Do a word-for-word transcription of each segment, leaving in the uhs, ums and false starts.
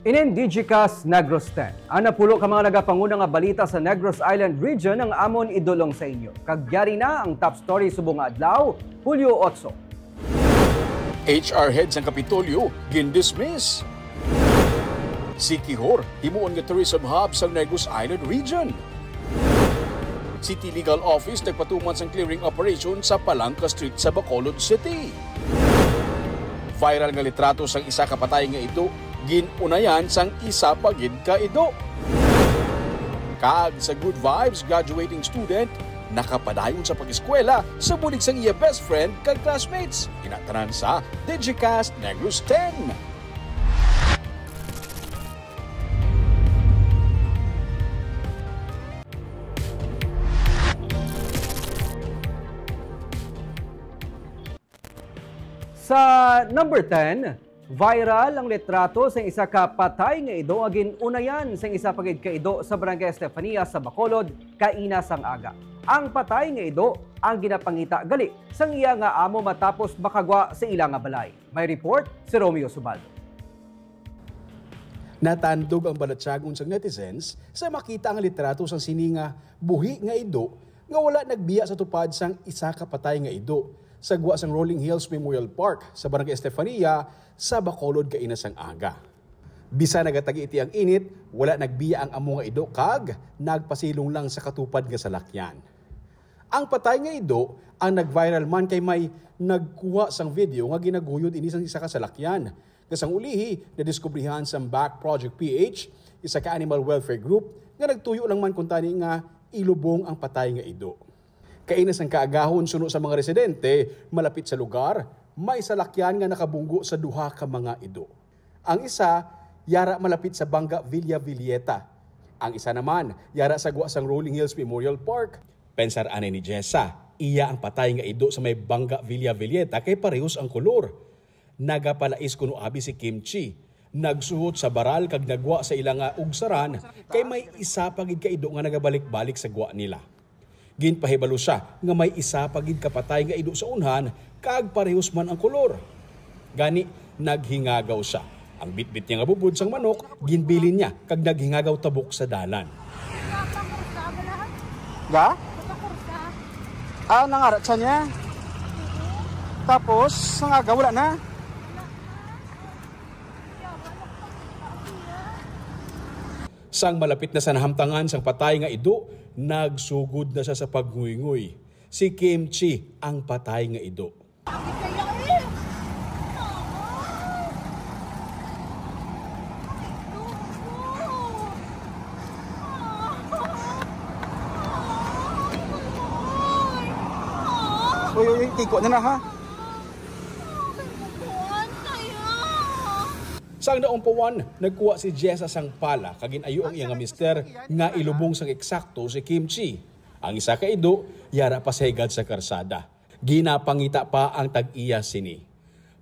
Inin Digicast Negros ten. Ang napulo ka mga nagapanguna nga balita sa Negros Island Region ang amon idulong sa inyo. Kag yari na ang top story subong nga adlaw, Hulyo otso. H R head sang Kapitolyo gindismiss. Siquijor, himuon nga tourism hub sang Negros Island Region. City Legal Office nagpatuman sang clearing operation sa Palangka Street sa Bacolod City. Viral nga litrato sang isa ka patay nga ido gin-unayan sang isa pa gid ka ido. Kag sa Good Vibes, graduating student nakapadayon sa pag-eskwela sa bulig sang iya best friend kag classmates. Ina tanan sa Digicast Negros ten. Sa number ten, viral ang litrato sa isa ka patay nga ido nga gin-unayan sang isa pa gid ka ido sa Barangay Estefania sa Bacolod kaina sang aga. Ang patay nga ido ang ginapangita gali sang iya nga amo matapos makagwa sa ila nga balay. May report si Romeo Subaldo. Natandog ang balatyagon sang netizens sa makita ang litrato sang sini nga buhi nga ido nga wala nagbiya sa tupad sang isa ka patay nga ido sa gwa sang Rolling Hills Memorial Park sa Barangay Estefania sa Bacolod kaina sang aga. Bisan nagatag-iti ang init, wala nagbiya ang amo nga ido kag nagpasilong lang sa katupad nga salakyan. Ang patay nga ido ang nag-viral man kay may nagkuha sang video nga ginaguyod ini sang isa ka salakyan. Nga sang ulihi, nadiskubrihan sang Back Project P H, isa ka animal welfare group, nga nagtuyo lang man kuntani nga ilubong ang patay nga ido. Kaina sang kaagahon, suno sa mga residente malapit sa lugar, may salakyan nga nakabunggo sa duha ka mga ido. Ang isa, yara malapit sa Banga Villa Villeta. Ang isa naman, yara sa gwa sang Rolling Hills Memorial Park. Pensar anay ni Jessa, iya ang patay nga ido sa may Banga Villa Villeta kay parehos ang kolor. Nagapalais kuno abi si Kimchi. Nagsuhot sa baral kag nagwa sa ila nga ugsaran kay may isa pa gid ka ido nga nagabalik-balik sa gwa nila. Ginpahibalo sia nga may isa pa gid ka patay nga ido sa unhan kag parehos man ang kolor. Gani, naghingagaw sia. Ang bitbit niya nga bubod sang manok, ginbilin niya kag naghingagaw tabok sa dalan. Ga? Ah, nangarat siya niya. Tapos, ang aga, wala na. Sang malapit na sa nahamtangan sang patay nga ido, nagsugod na siya sa pagnguynguy. Si Kimchi ang patay nga ido. Uy, uy, uy, tiko na na, ha? Sang naumpawan, nagkuha si Jessa sang pala kag gin-ayo ang iya nga mister nga ilubong sang eksakto si Kimchi. Ang isa ka ido, yara pa sa higad sa karsada. Ginapangita pa ang tag-iya sini.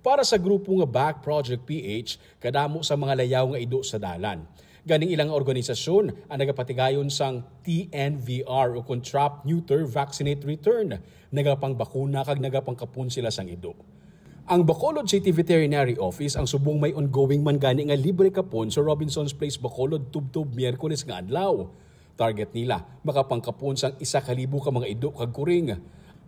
Para sa grupo nga Back Project P H, kadamo sa mga layaw nga ido sa dalan. Ganing ilang organisasyon ang nagapatigayon sang T N V R o kon Trap, Neuter, Vaccinate, Return. Nagapangbakuna kag nagapangkapon sila sang ido. Ang Bacolod City Veterinary Office ang subong may ongoing man gani nga libre kapon sa Robinson's Place Bacolod tubtob Miyerkules nga adlaw. Target nila, makapangkapon sang isa ka libo ka mga ido kag kuring.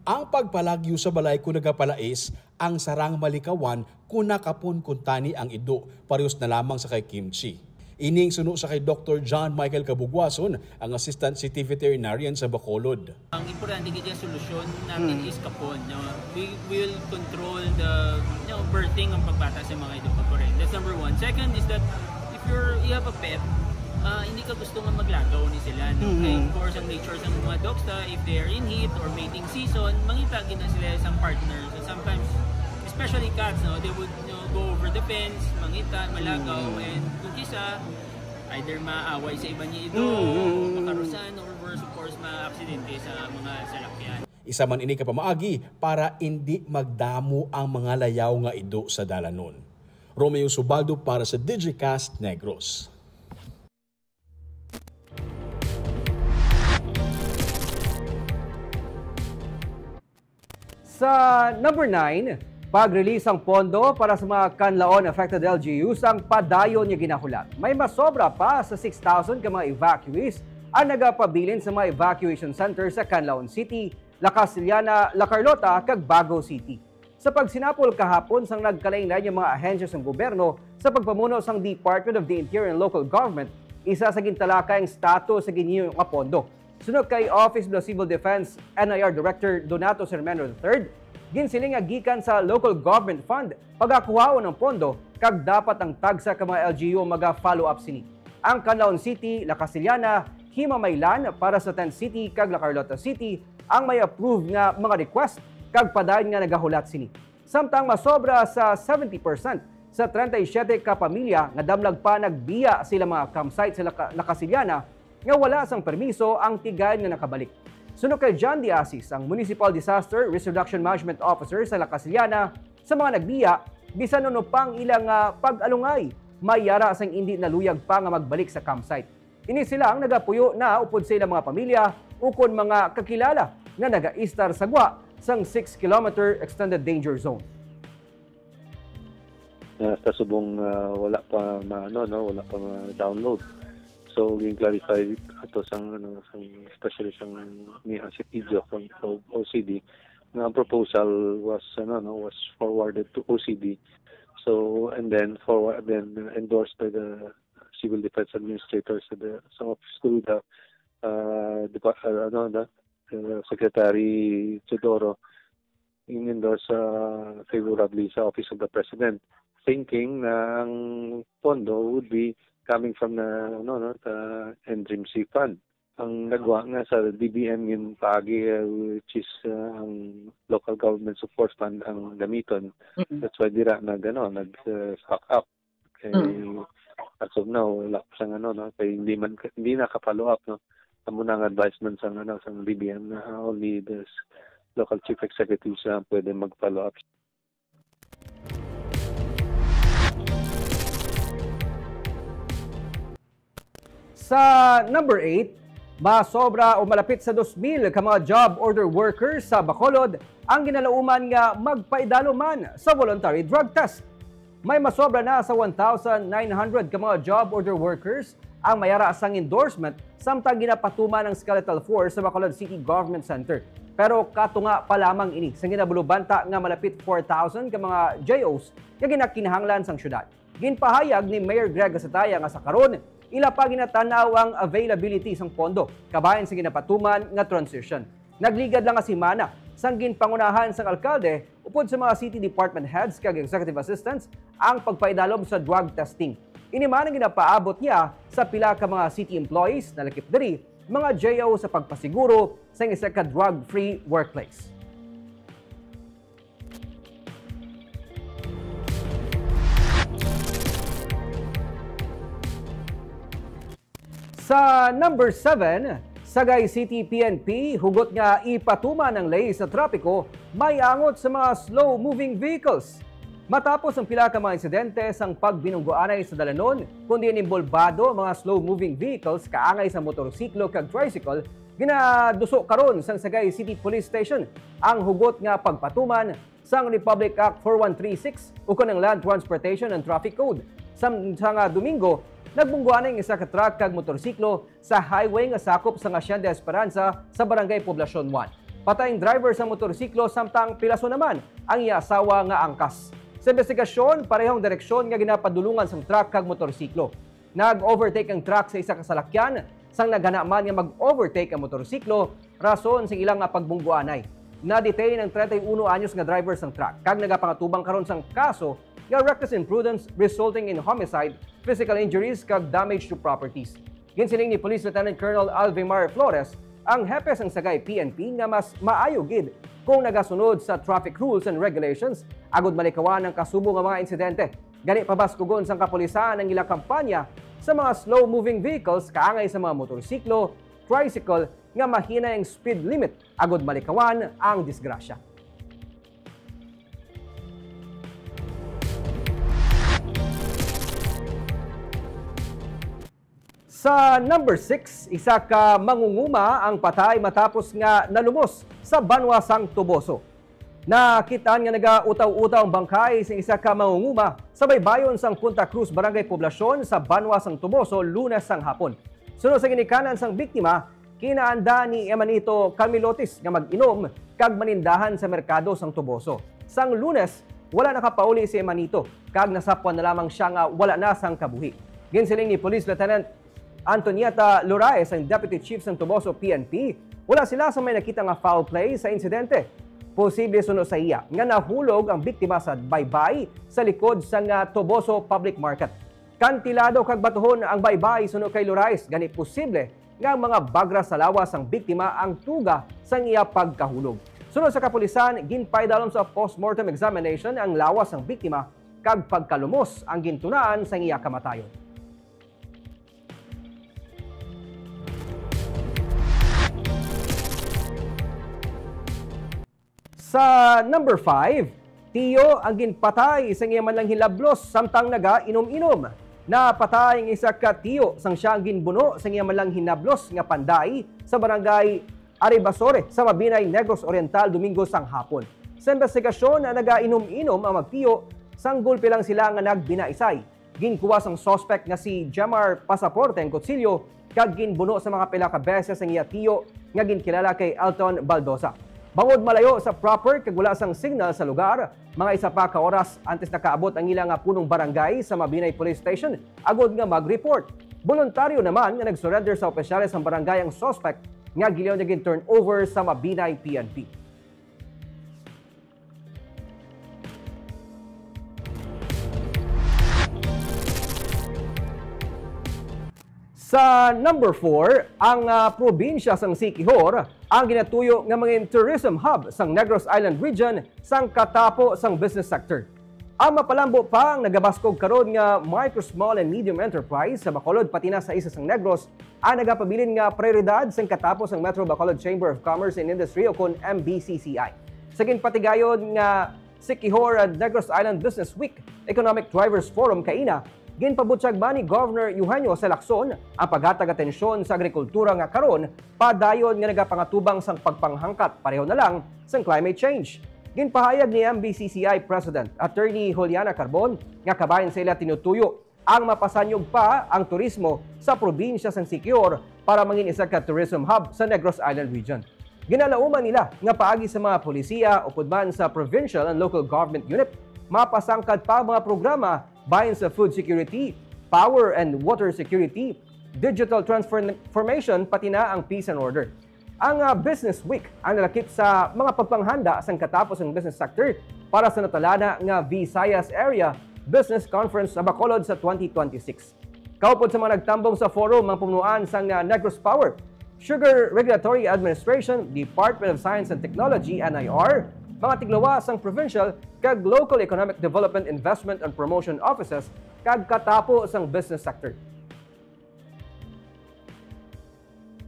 Ang pagpalagyo sa balay kon nagapalais, ang sarang malikawan kon nakapon kuntani ang ido, parehos na lamang sa kay Kimchi. Ining suno sa kay Doktor John Michael Kabugwason, ang Assistant City Veterinarian sa Bacolod. Ang importante gid nga solusyon natin Hmm. is kapon, no? We will control the, you know, birthing ang pagbata sa mga ido pag kuring. That's number one. Second is that if you're, you have a pet, ah, hindi ka gusto nga maglagaw ni sila, no? Mm-hmm. Kay, of course, ang nature sa mga dogs ta, if they are in heat or mating season, mangita gid na sila sa partner. So sometimes, especially cats, no, they would, you know, go over the fence, mangita, malagaw, Mm-hmm. and kung kisa, either maaway sa iban nga ido, Mm-hmm. makarusan, or worse, of course, maaksidente sa mga salakyan. Isa man ini ka pamaagi para indi magdamo ang mga layaw nga ido sa dalanon. Romeo Subaldo para sa Digicast Negros. Sa number nine, Pag-release sang pondo para sa mga kanlaon affected L G Us ang padayon nga ginahulat. May masobra pa sa six thousand ka mga evacuees ang nagapabilin sa mga evacuation center sa Canlaon City, La Castellana, La Carlota, kag Bago City. Sa pagsinapol kahapon sang nagkalain-lain nga mga ahensya sang gobyerno sa pagpamuno sang Department of the Interior and Local Government, isa sa gintalakay ang status sa giniyo nga pondo. Suno kay Office of the Civil Defense, N I R Director Donato Sermenro the third, ginsiling nga gikan sa local government fund pagakuhaon ang pondo, kag dapat ang tagsa ka mga L G U maga-follow up sini. Ang Canlaon City, La Castellana, Himamaylan para sa Tent City, kag La Carlota City ang may approve nga mga request, kag padayon nga nagahulat sini. Samtang masobra sa seventy percent sa treinta y siete ka pamilya nga damlag pa nagbiya sila mga campsite sa La Ca-, La Castellana nga wala sang permiso ang tigayon nga nakabalik. Suno kay John De Asis, ang Municipal Disaster Risk Reduction Management Officer sa La Castellana, sa mga nagbiya, bisan ano pa ang ilang, ah, pag-alungay, may yara sang indi naluyag pa nga magbalik sa campsite. Ini sila ang nagapuyo na upod sa ilang mga pamilya ukon mga kakilala nga nagaistar sa gwa sang six kilometer extended danger zone. Ah, sa subong, ah, wala pa ma-, ano, no, wala pa ma-download. So, gin-clarify ato sang, ano, sang, especially sang ni Asipidyo kung O C D, nga ang proposal was, ano, no, was forwarded to O C D. So, and then forward, then endorsed by the Civil Defense Administrator sa the, sa Office of the, uh, Depart-, uh, ano, the, uh, Secretary Teodoro in-endorse, uh, favorably sa Office of the President, thinking na ang pondo would be coming from the, ano, no, the N D R I M C fund. Ang nagwa nga sa D B M yung paagi, uh, which is, uh, ang local government support fund ang gamiton. Mm-mm. That's why dira nag, ano, nag, uh, stock up. Kay, mm, as of now, wala pa sang, ano, no? Kay hindi man, hindi naka-follow up, no? Amo na ang advisement sang, ano, sang D B M na only the s-, local chief executives na pwede mag-follow up. Sa number eight, masobra o malapit sa dos mil ka mga job order workers sa Bacolod ang ginalauman nga magpaidalom man sa voluntary drug test. May masobra na sa one thousand nine hundred ka mga job order workers ang may ara sang endorsement, samtang ginapatuman ang Skeletal Four sa Bacolod City Government Center. Pero katunga pa lamang ini sa ginabulubanta nga malapit four thousand ka mga J Os nga ginakinahanglan sang syudad. Ginpahayag ni Mayor Greg Gasataya nga sa karon, ila pa ginatan-aw ang availability sang pondo kabahin sa ginapatuman nga transition. Nagligad lang nga semana sang ginpangunahan sang alkalde upod sa mga city department heads kag executive assistants ang pagpaidalom sa drug testing. Ini man ang ginapaabot niya sa pila ka mga city employees, nalakip diri, mga J O sa pagpasiguro sa isa ka drug-free workplace. Sa number seven, Sagay City P N P hugot nga ipatuman ang ley sa trapiko may angot sa mga slow-moving vehicles. Matapos ang pila ka mga insidente sang pagbinunggoanay sa dalanon, kundi inimbolbado ang mga slow-moving vehicles kaangay sa motorsiklo kag tricycle, ginaduso karon sang Sagay City Police Station ang hugot nga pagpatuman sang Republic Act four one three six ukon ang Land Transportation and Traffic Code. Sa, sa nga Domingo, nagbunggoanay ang isa ka truck kag motorsiklo sa highway nga sakop sang Hacienda Esperanza sa Barangay Poblacion one. Patay ang driver sa motorsiklo, samtang pilason naman ang iya asawa nga angkas. Sa investigasyon, parehong direksyon nga ginapadulungan sang truck kag motorsiklo. Nag-overtake ang truck sa isa ka salakyan, sang naghana man nga mag-overtake ang motorsiklo, rason sa ilang nga pagbunggoanay. Na-detain ang treinta y uno anyos nga driver sang truck, kag nagapangatubang karon sang kaso nga reckless imprudence resulting in homicide, physical injuries, kag damage to properties. Ginsiling ni Police Lieutenant Colonel Alvimar Flores, ang hepe sang Sagay P N P, nga mas maayo gid kung nagasunod sa traffic rules and regulations agud malikawan ang kasubo nga mga insidente. Gani, pabaskugon sang kapulisan ang ila kampanya sa mga slow-moving vehicles kaangay sa mga motorsiklo, tricycle nga mahinay ang speed limit agud malikawan ang disgrasya. Sa number six, isa ka mangunguma ang patay matapos nga nalumos sa banwa sang Toboso. Nakit-an nga nagautaw-utaw ang bangkay sa isa ka mangunguma sa baybayon sang Punta Cruz Barangay Poblacion sa banwa sang Toboso, Lunes sang hapon. Suno sa ginikanan sang biktima, kinaanda ni Emanito Camilotis nga mag-inom kag manindahan sa merkado sang Toboso. Sang Lunes, wala nakapauli si Emanito kag nasapwan na lamang siya nga wala na sang kabuhi. Ginsiling ni Police Lieutenant Antonieta Loraes, ang Deputy Chief sang Toboso P N P, wala sila sa may nakita nga foul play sa insidente. Posible suno sa iya nga nahulog ang biktima sa baybay sa likod sang, ah, Toboso Public Market. Kantilado kag batuhon ang baybay suno kay Loraes, gani posible nga ang mga bagra sa lawas sang biktima ang tuga sang iya pagkahulog. Suno sa kapulisan, ginpaidalom sa postmortem examination ang lawas sang biktima kag pagkalumos ang gintunaan sang iya kamatayon. Sa number five, tiyo ang ginpatay sang iya man lang hinablos samtang nagainom-inom. Napatay ang isa ka tiyo sang siya ang ginbuno sang iya man lang hinablos nga panday sa barangay Aribasore sa Mabinay, Negros Oriental, Domingo sang hapon. Sa investigasyon, nagainom-inom ang magtiyo, sang gulpi lang sila nga nagbinaisay. Ginkuha sang suspect nga si Jemar Pasaporte ang kutsilyo kag ginbuno sa mga pila ka beses ang iya tiyo nga ginkilala kay Elton Baldosa. Bangod malayo sa proper kag wala sang signal sa lugar, mga isa pa ka oras antes nakaabot ang ila nga punong barangay sa Mabinay Police Station agod nga mag-report. Boluntaryo naman nga nag-surrender sa opisyales sang barangay ang suspect nga gilayon niya gin-turn over sa Mabinay P N P. Sa number four, ang, ah, probinsya sang Siquijor ang ginatuyo nga mangin tourism hub sang Negros Island Region sang katapo sang business sector. Ang mapalambo pa ang nagabaskog karon nga micro, small, and medium enterprise sa Bacolod, pati na sa isla sang Negros, ang nagapabilin nga prioridad sang katapo sang Metro Bacolod Chamber of Commerce and Industry, o kon M B C C I. Sa ginpatigayon nga Siquijor and Negros Island Business Week Economic Drivers Forum kaina, ginpabutyag man ni Governor Eugenio C. Lacson ang paghatag atensyon sa agrikultura nga karon padayon nga nagapangatubang sang pagpanghangkat pareho na lang sang climate change. Ginpahayag ni M B C C I President Attorney Juliana Carbon nga kabahin sa ila tinutuyo ang mapasanyog pa ang turismo sa probinsya sang Siquijor para mangin isa ka tourism hub sa Negros Island Region. Ginalauman nila nga paagi sa mga polisiya upod man sa provincial and local government unit, mapasangkad pa ang mga programa bahin sa food security, power and water security, digital transformation, pati na ang peace and order. Ang, ah, Business Week ang nalakip sa mga pagpanghanda sang katapo sang business sector para sa natalana nga Visayas Area Business Conference sa Bacolod sa twenty twenty-six. Kaupod sa mga nagtambong sa forum ang pumunuan sang, ah, Negros Power, Sugar Regulatory Administration, Department of Science and Technology, N I R, mga tiglawas sang provincial kag local economic development, investment and promotion offices, kag katapo sang business sector.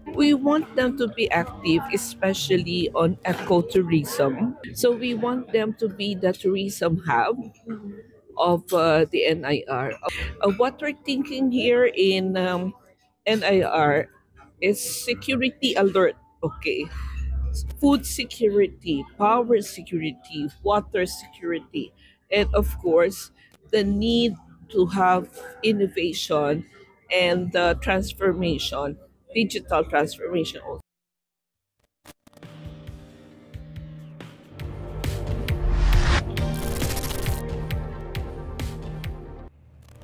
We want them to be active, especially on ecotourism. So we want them to be the tourism hub of uh, the N I R. Uh, what we're thinking here in um, N I R is security alert. Okay. Food security, power security, water security, and of course, the need to have innovation and uh, transformation, digital transformation also.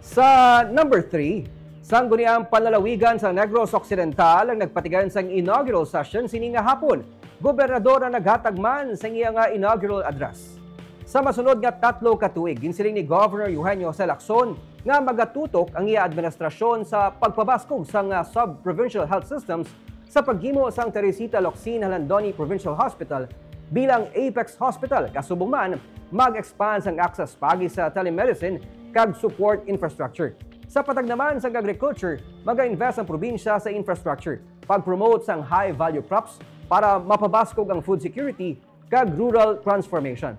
Sa number three, sangguniang panlalawigan sa Negros Occidental ang nagpatigayon sang inaugural session sini nga hapon. Gobernador ang naghatag man sang iya nga inaugural address. Sa masunod nga tatlo ka tuig, ginsiling ni Governor Eugenio Salacson nga magatutok ang iya administrasyon sa pagpabaskog sang, ah, sub-provincial health systems sa paghimo sang Teresita Locsin Jalandoni Provincial Hospital bilang apex hospital, kasubong man mag-expand sang access paagi sa telemedicine kag support infrastructure. Sa patag naman sang agriculture, mag-invest ang probinsya sa infrastructure, pag-promote sang high-value crops para mapabaskog ang food security kag rural transformation.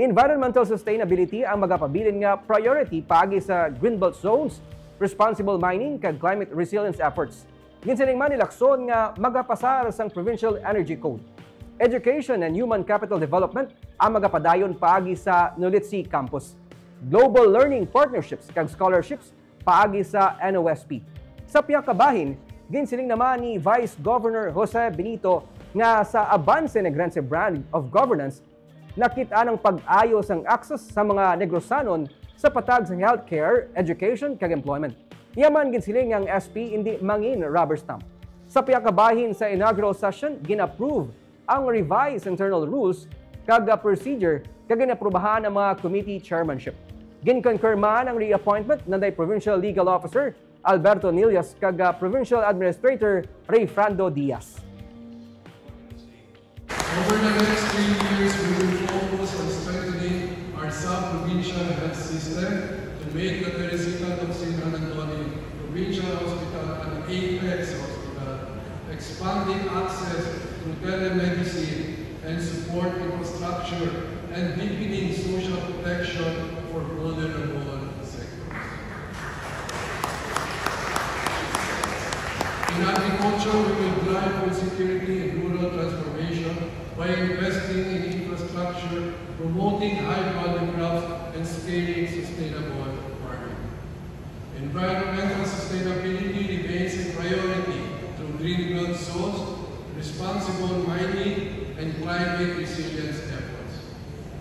Environmental sustainability ang magapabilin nga priority paagi sa Greenbelt Zones, responsible mining kag climate resilience efforts. Ginsiling man ni Lacson nga magapasar sang Provincial Energy Code. Education and Human Capital Development ang magapadayon paagi sa Nulitsi Campus, Global Learning Partnerships kag Scholarships paagi sa N O S P. Sa pihak ka bahin, ginsiling naman ni Vice Governor Jose Benito nga sa Avance Negrense Brand of Governance, nakit-an ang pag-ayo sang access sa mga Negrosanon sa patag sa healthcare, education, kag employment. Iya man ginsiling nga ang S P indi mangin rubber stamp. Sa pihak ka bahin, sa inaugural session, gin-approve ang revised internal rules kag, ah, procedure kag gin-aprubahan ang mga committee chairmanship. Gin-concur man ang reappointment nanday Provincial Legal Officer Alberto Nillas kag, ah, Provincial Administrator Rayfrando Diaz. Over the next three years, we will focus on strengthening our sub-provincial health system to make the Teresita Doxin Anantoni Provincial Hospital an apex hospital, expanding access to telemedicine and support infrastructure, and deepening social protection for vulnerable sectors. In agriculture, we will drive food security and rural transformation by investing in infrastructure, promoting high-value crops, and scaling sustainable farming. Environmental sustainability remains a priority through green belt zones, responsible mining, and climate resilience efforts.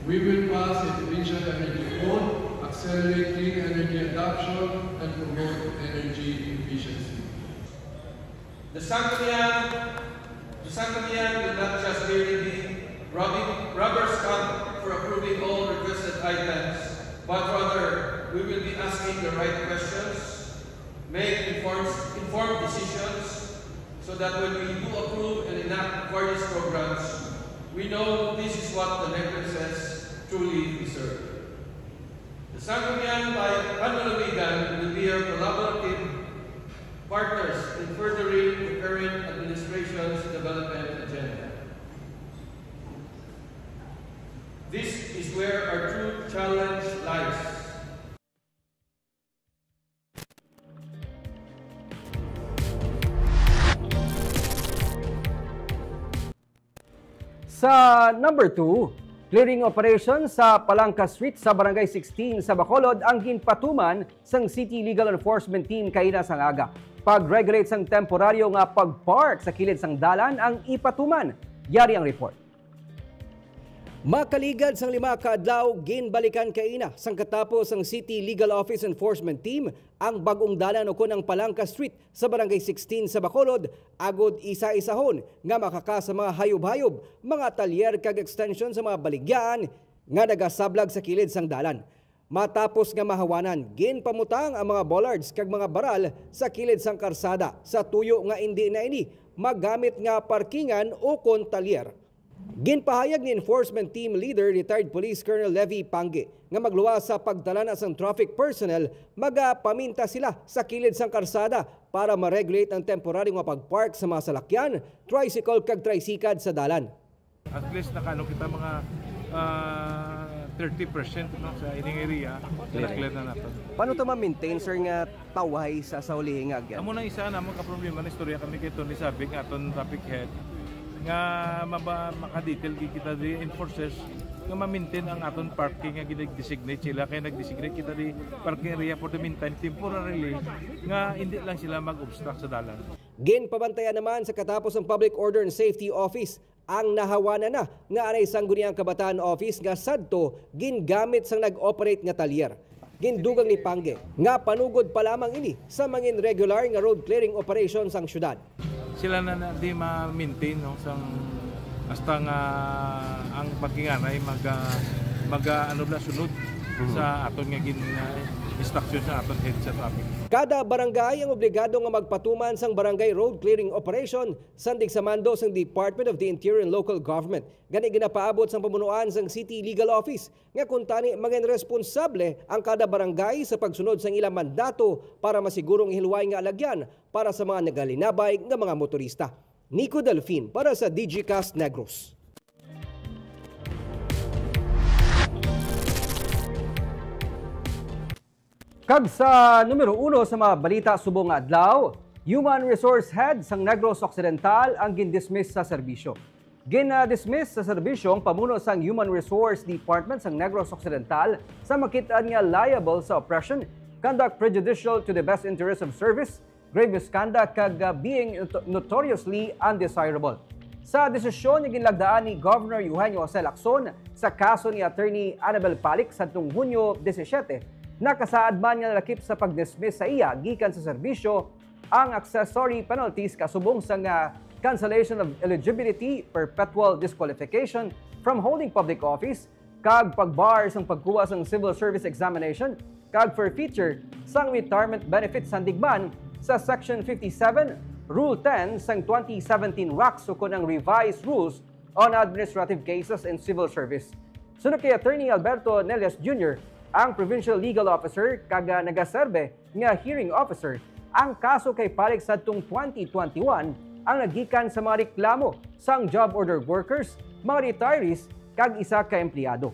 We will pass a provincial energy code, accelerate clean energy adoption, and promote energy efficiency. The Sangguniang, the Sangguniang will not just merely be rubbing, rubber stamp for approving all requested items, but rather we will be asking the right questions, make informed, informed decisions, so that when we do approve and enact various programs, we know this is what the Negrenses truly deserve. The Sangguniang Bay-, Panlalawigan will be our collaborative partners in furthering the current administration's development agenda. This is where our true challenge lies. Sa number two, clearing operation sa Palangka Street sa Barangay sixteen sa Bacolod ang ginpatuman sang City Legal Enforcement Team kaina sang aga. Pag-regulate sang temporaryo nga pag-park sa kilid sang dalan ang ipatuman. Yari ang report. Makaligad sang lima ka adlaw, ginbalikan kaina sang katapos sang City Legal Office Enforcement Team ang bag-ong dalan ukon ang Palangka Street sa Barangay sixteen sa Bacolod, agod isa-isahon nga makaka sa mga hayop-hayop, mga talyer kag extension sa mga baligyaan nga nagasablag sa kilid sang dalan. Matapos nga mahawanan, ginpamutang ang mga bollards kag mga baral sa kilid sang karsada sa tuyo nga indi na ini magamit nga parkingan ukon talyer. Ginpahayag ni Enforcement Team Leader, Retired Police Colonel Levy Pangge, nga magluwas sa pagtalana sang traffic personnel, magapaminta sila sa kilid sang karsada para ma-regulate ang temporaryo nga pag-park sa mga salakyan, tricycle kag tricycad sa dalan. At least nakaano kita mga, ah, thirty percent, no, sa ining area, na-clear na nato. Paano to ma-maintain, sir, nga tawhay sa, sa ulihi nga agyan? Amo na isa na mga problema na istorya kami kay Tony Sabik nga aton traffic head nga maba-, makadetail gid kita di enforcers nga ma-maintain ang aton parking nga gina-designate sila, kay nag-designate kita di parking area for the meantime, temporarily, nga hindi lang sila mag-obstruct sa dalan. Ginpabantayan naman sa katapos ang Public Order and Safety Office ang nahawanan na nga anay Sangguniang Kabataan Office nga sadto gingamit sang nag-operate nga talyer. Gindugang ni Pangge nga panugod pa lamang ini sa mangin regular nga road clearing operation sang syudad. Sila na, na di ma-maintain, no, sang hasta nga ang parkinganay mag, ah, mag, ah, ano ba, sunod Mhm. sa aton nga gin, ah, instruction sa aton head sa traffic. Kada barangay ang obligado nga magpatuman sang barangay road clearing operation sandig sa mando sang Department of the Interior and Local Government. Gani ginapaabot sang pamunuan sang City Legal Office nga kuntani mangin responsable ang kada barangay sa pagsunod sang ilang mandato para masigurong hilway nga alagyan para sa mga nagalinabay nga mga motorista. Nico Delfin para sa Digicast Negros. Kag sa numero uno sa mga balita subong nga adlaw, Human Resource Head sang Negros Occidental ang gindismiss sa serbisyo. Gina-dismiss sa serbisyo ang pamuno sang Human Resource Department sang Negros Occidental sa makit-an nga liable sa oppression, conduct prejudicial to the best interest of service, grave misconduct, kag, ah, being noto-, notoriously undesirable. Sa desisyon nga ginlagdaan ni Governor Eugenio Jose Lacson sa kaso ni Attorney Annabel Palik sadtong Hunyo disisiete, nakasaad man nga nalakip sa pag-dismiss sa iya gikan sa serbisyo ang accessory penalties kasubong sang, ah, cancellation of eligibility, perpetual disqualification from holding public office, kag pag-bar sang pagkuha sang civil service examination kag forfeiture sang retirement benefits, sandig man sa Section fifty-seven, Rule ten sang twenty seventeen RACS ukon ang Revised Rules on Administrative Cases in Civil Service. Suno kay Attorney Alberto Nelias Junior, ang Provincial Legal Officer kag, ah, nagaserbe nga hearing officer, ang kaso kay Palik sadtong twenty twenty-one ang naggikan sa mga reklamo sang job order workers, mga retirees, kag isa ka empleyado.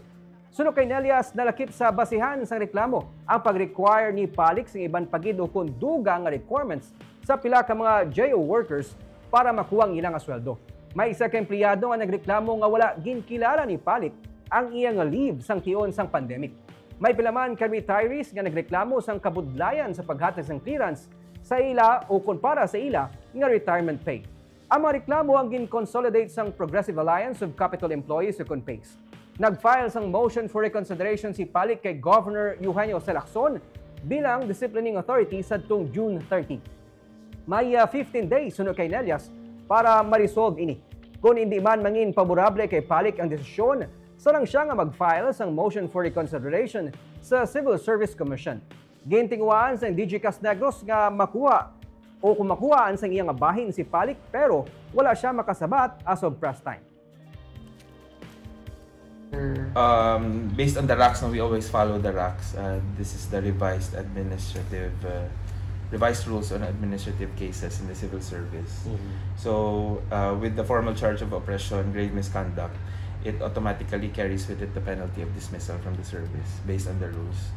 Suno kay Nelias, nalakip sa basihan sang reklamo ang pag-require ni Palik sang iban pa gid ukon dugang nga requirements sa pila ka mga J O workers para makuha ang ila nga sweldo. May isa ka empleyado nga nagreklamo nga wala ginkilala ni Palik ang iya nga leave sang tion sang pandemic. May pila man ka retirees nga nagreklamo sang kabudlayan sa paghatag sang clearance sa ila ukon para sa ila nga retirement pay. Ang mga reklamo ang gin-consolidate sang Progressive Alliance of Capitol Employees ukon PACE. Nag-file sang motion for reconsideration si Palik kay Governor Eugenio Jose Lacson bilang disciplining authority sadtong June thirty. May, ah, fifteen days suno kay Nelias para ma-resolve ini. Kon indi man mangin paborable kay Palik ang desisyon, sarang sia nga mag-file sang motion for reconsideration sa Civil Service Commission. Gintinguhaan sang D G Cas Negros nga makuha o kung makuhaan sang iya nga bahin si Palik, pero wala sia makasabat as of press time. Um, based on the RACS, no, we always follow the RACS. Uh, this is the revised administrative, uh, revised rules on administrative cases in the civil service. So, uh, with the formal charge of oppression, grave misconduct, it automatically carries with it the penalty of dismissal from the service based on the rules.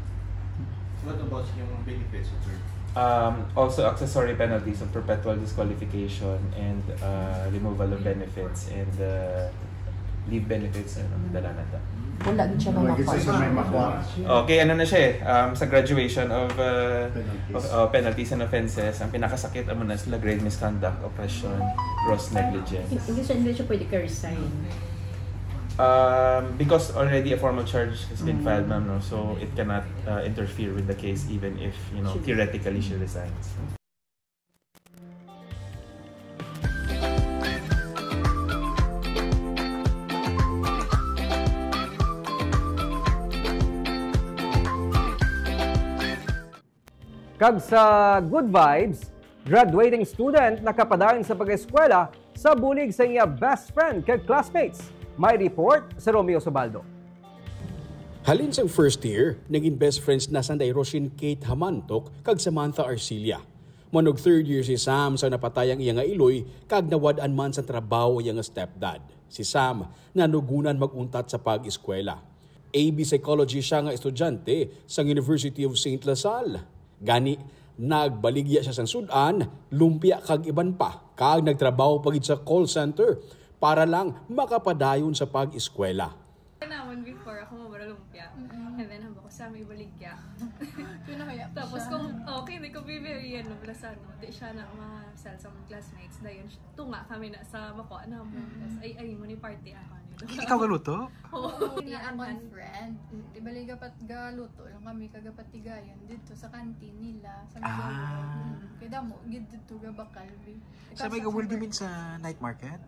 What about yung benefits, sir? Um, also, accessory penalties of perpetual disqualification and, uh, removal of benefits and, uh, leave benefits, ano, dala na ta. Wala gid siya Wala gid siya mamakuha. May makuha. Okay, ano na siya eh, um, sa graduation of, uh, Penalties. of uh, penalties and offenses, ang pinakasakit amo na sila grave misconduct, oppression, gross negligence. Hindi siya, hindi siya pwede ka-resign. Um, because already a formal charge has been filed, ma'am, no? So it cannot uh, interfere with the case even if, you know, theoretically she resigns. Kag sa good vibes, graduating student nakapadayon sa pag-eskwela sa bulig sa iya best friend kag classmates. May report si Romeo Subaldo. Halin sang first year, naging best friends na sanday Roshin Kate Hamantok kag Samantha Arcilia. Manog third year si Sam sa napatay ang iya nga iloy kag nawad-an man sa trabaho iya nga stepdad. Si Sam nanugunan mag-untat sa pag-eskwela. A B Psychology siya nga estudyante sa University of Saint La Salle. Gani, nagbaligya siya sang sud-an, lumpia kag iban pa, kag nagtrabaho pa gid sa call center para lang makapadayon sa pag-eskwela. Naman before ako mabara lumpia. And then hambal ko sa may baligya. Pinahaya ko Tapos siya. Kung okay, di ko bibirian, no, plus ano, di siya na ma-sell sa mga classmates. Dayon, tunga kami na sa bako, ano mo. Tapos, ay, ay, mo ni party ako. Ano, Ikaw galuto? Oo. Niya akong friend. Di bali gapat galuto lang kami kagapatigayon dito sa canteen nila sa Ah. Miguel. Kaya damo gid dito gabakal bi. Sa may gawil dimin sa night market?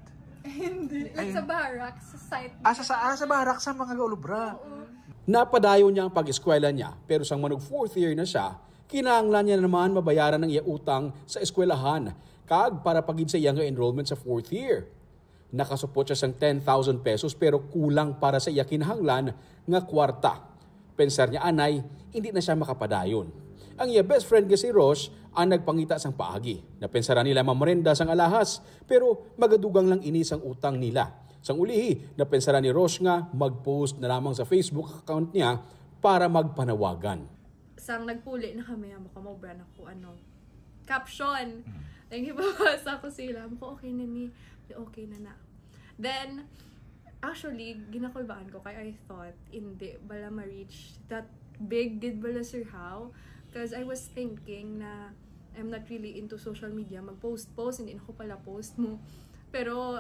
Hindi. Ay. Sa barracks, sa site. Ah, sa, sa, ah, sa barak sa mga gaulubra. Oo. Napadayon niya ang pag-eskwela niya, pero sang manog fourth year na siya, kinahanglan niya naman mabayaran ang iya utang sa eskwelahan kag para pa gid sa iya nga enrollment sa fourth year. Nakasupot siya sang ten thousand pesos pero kulang para sa iya kinahanglan nga kwarta. Pensar niya anay, hindi na siya makapadayon. Ang iya best friend nga si Rosh ang nagpangita sang paagi. Napensaran nila mamrenda sang alahas, pero magadugang lang ini sang utang nila. Sang ulihi, napensaran ni Rosh nga mag-post na lamang sa Facebook account niya para magpanawagan. Sang nagpuli na kami, amo ko, mo brand ako, ano, caption. Ang ibabasa ko sila, amo ko, okay na ni, okay na na. Then, actually, ginakulbaan ko kay I thought, hindi bala ma-reach that big gid bala, sir, how? Because I was thinking na I'm not really into social media, mag-post-post, hindi na ko pala post mo. Pero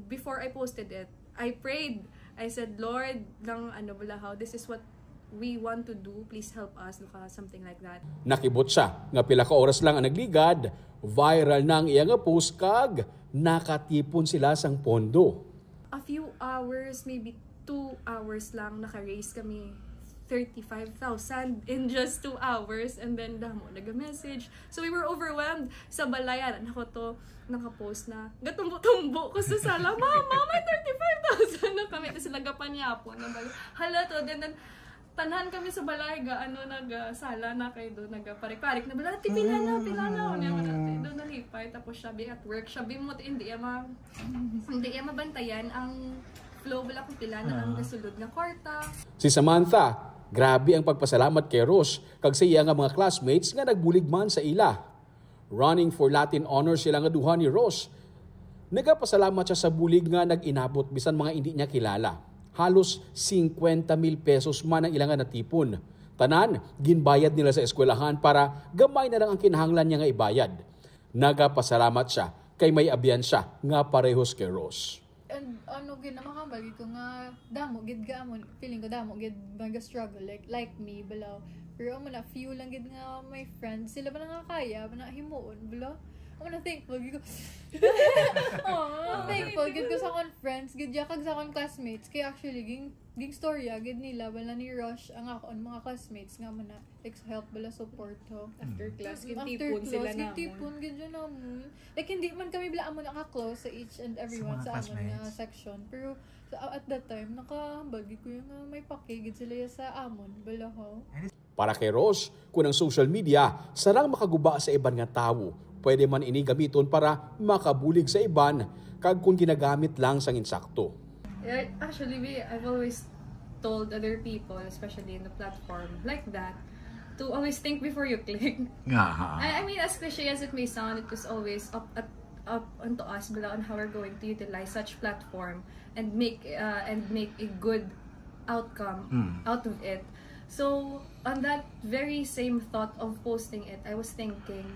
before I posted it, I prayed. I said, "Lord, lang ano bala how, this is what we want to do, please help us," baka something like that. Nakibot siya nga pila ka oras lang ang nagligad, viral na ang iya nga post kag nakatipon sila sang pondo. A few hours, maybe two hours lang, naka-raise kami thirty-five thousand in just two hours, and then damo naga-message. So we were overwhelmed. Sa balay, aran ako to, nakapost na. Gatumbo-tumbo ko sa sala, "Mama, may thirty-five thousand na kami." Tapos sila gapanyapon na bala, "Hala to." Then, then, tanan kami sa balay, ga, ano, nagasala na kay do, nagaparik-parik na bala, "Ate, pila na, pila na?" Ano yung ate, do nalipay. Tapos siya, be at work. Siya, be mo, hindi iya ma-, hindi iya mabantayan ang flow, wala kung pila na ang nasulod nga kwarta. Si Samantha, grabe ang pagpasalamat kay Ross kag sa iya nga mga classmates nga nagbulig man sa ila. Running for Latin honors sila nga duha ni Ross. Nagapasalamat siya sa bulig nga nag-inabot bisan mga indi niya kilala. Halos singkwenta mil pesos man ang ila nga natipon. Tanan, ginbayad nila sa eskwelahan para gamay na lang ang kinahanglan niya nga ibayad. Nagapasalamat siya kay may abyan siya nga parehos kay Ross. And ano gid na, makahambal gid ko nga damo gid ka amo, feeling ko damo gid mga struggle like, like me, balaw. Pero amo na, few lang gid nga my friends, sila ba na nga kaya, ba na himuon, balaw? Amo na, thankful gid ko. Oh, thankful gid ko sa akon friends gid ya, kag sa akon classmates, kay actually ging, ging storya gid nila bala ni Ross ang akon mga classmates nga amo na, ex-, help bala, support ho. After class, Mm, after gintipon class, sila namon. Gintipon gid yun namon. Like, hindi man kami bala amo na ka-close sa each and every Sa one mga sa amon nga classmates. Section. Pero sa, at that time, nakahambal gid ko yung, ah, may paki gid sila sa amon, bala ho. Para kay Ross, kung ang social media sarang makaguba sa iban nga tawo, pwede man ini gamiton para makabulig sa iban, kag kung ginagamit lang sang insakto. Yeah, actually, we, I've always told other people, especially in the platform like that, to always think before you click. Nga, ha. I, I mean, as cliche as it may sound, it was always up at, up unto us, bala, on how we're going to utilize such platform and make, uh, and make a good outcome Hmm. out of it. So, on that very same thought of posting it, I was thinking,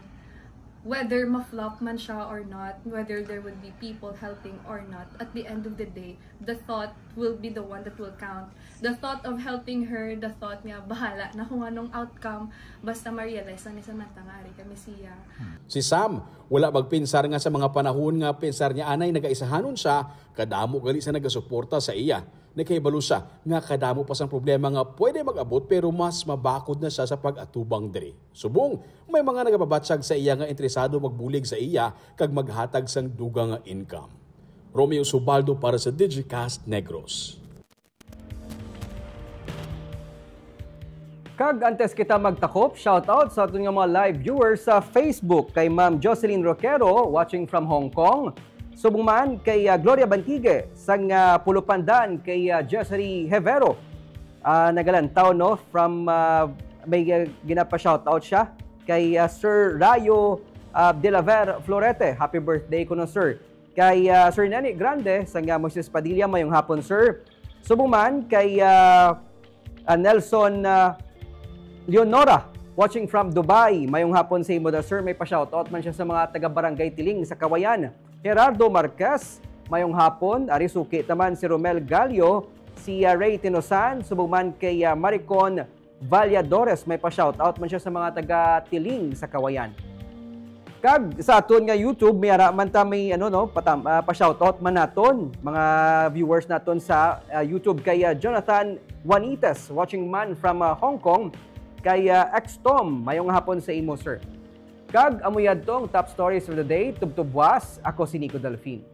whether ma-flop man siya or not, whether there would be people helping or not, at the end of the day, the thought will be the one that will count. The thought of helping her, the thought nga, bahala na kung anong outcome, basta ma-realize lang ni Samantha nga ari kami siya. Si Sam, wala magpinsar nga sa mga panahon nga pinsar niya anay nagaisahanon siya, kadamo gali sa nagasuporta sa iya. Nakahibalo siya nga kadamo pa sang problema nga pwede mag-abot, pero mas mabakod na siya sa pag-atubang diri. Subong, may mga nagapabatyag sa iya nga interesado magbulig sa iya kag maghatag sang dugang nga income. Romeo Subaldo para sa Digicast Negros. Kag antes kita magtakop, shoutout sa aton nga mga live viewers sa Facebook, kay Ma'am Jocelyn Roquero, watching from Hong Kong. Subong man kay, ah, Gloria Bantigue, sang, ah, Pulupandan, kay, ah, Jezri Hevero, ah, nagalantaw, no, from, ah, may, ah, ginapa-shoutout siya kay, ah, Sir Rayo, ah, Dilaver Florete. Happy birthday kuno, sir. Kay, ah, Sir Neni Grande, sang, ah, Moises Padilla, mayong hapon, sir. Subong man kay, ah, ah, Nelson, ah, Leonora, watching from Dubai. Mayong hapon sa imo da, sir. May pa-shoutout man siya sa mga taga Barangay Tiling sa Kawayan. Gerardo Marquez, mayong hapon. Ari suki ta man si Romel Gallo, si, ah, Ray Tinosan, subong man kay, ah, Maricon Valladores. May pa-shoutout man siya sa mga taga Tiling sa Kawayan. Kag sa aton nga YouTube, may ara man ta may, ano, no, patam-, ah, pa-shoutout man naton, mga viewers naton sa, ah, YouTube, kay, ah, Jonathan Juanitas, watching man from, ah, Hong Kong, kay, ah, X Tom, mayong hapon sa imo, sir. Kag amo yadto ang top stories for the day. Tubtob buwas, ako si Nico Delfin.